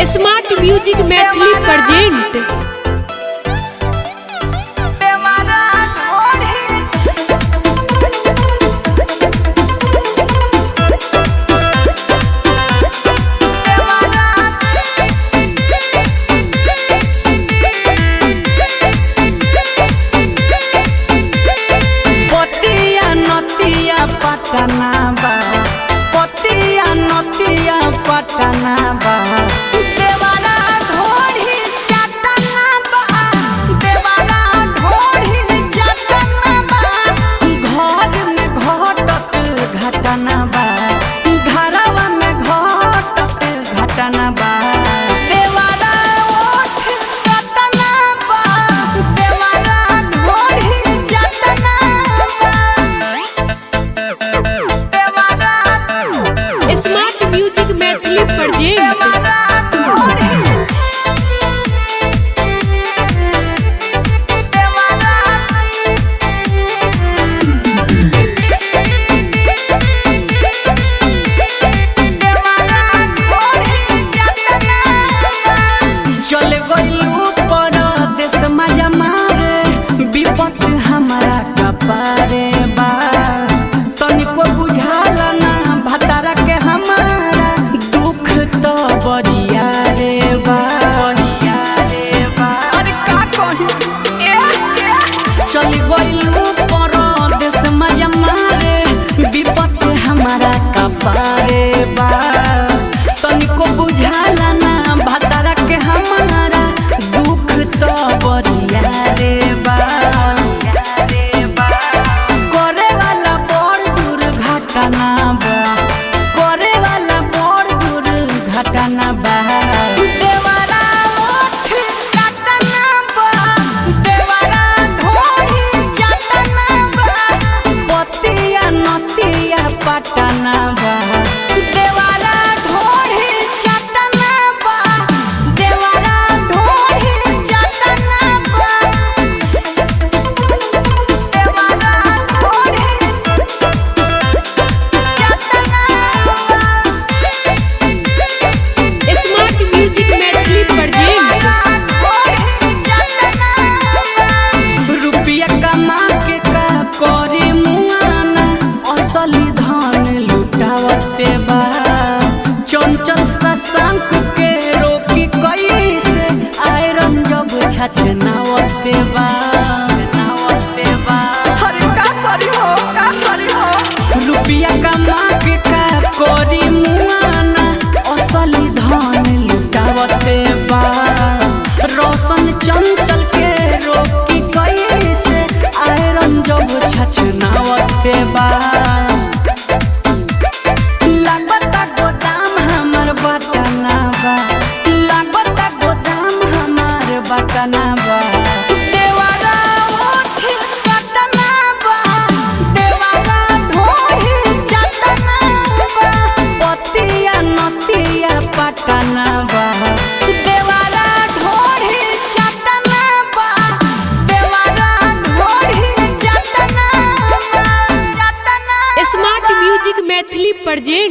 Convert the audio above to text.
Smart music Maithili present. पतिया नतिया पटना बा, पतिया नतिया पटना बा। देवारा ढोढ़ी चटना बा, देवारा ढोढ़ी चटना बा। घर में घटत घटना बा, घरवा में घटत घटना बा। देवारा ओठ कटना बा, देवारा ढोढ़ी चटना बा। Smart music Maithili present. चल गइलू परदेस मजा मारे, विपत हमारा कपारे बा। तनिको बुझाला ना भतारा के हमारा, दुख तो बरिया रे बा। अरे का कही चल गइलू परदेस मजा मारे, विपत हमारा कपारे बा। तनिको बुझाला ना भतारा के हमारा, दुख तो बरिया रे बा। करे वाला बड़ दुर्घटना बा, करे वाला बड़ दुर्घटना बा। देवारा ओठ काटना बा, देवारा ढोढ़ी चटना बा। पतिया नतिया पटना बा, देवारा ढोढ़ी चटना बा, देवारा ढोढ़ी चटना बा। Smart music Maithili present. रुपया कमा के का करी मुआना, असली धन लुटावते बा। चंचल सशंक के रोकी कैसे, आयरन जब छछनावते बा। अरे का करी हो, का करी हो। रुपया कमा के का करी मुआना, असली धन लुटावते बा। रोशन चंचल के रोकी कैसे, आयरन जब छछनावते बा। लागता गोदाम हमर बटना बा, लागता गोदाम हमार बटना बा। देवारा ओठ कटना बा, देवारा ढोढ़ी चटना बा। पतिया नतिया पटना बा, देवारा ढोढ़ी चटना बा, देवारा ढोढ़ी चटना बा। Smart music Maithili present.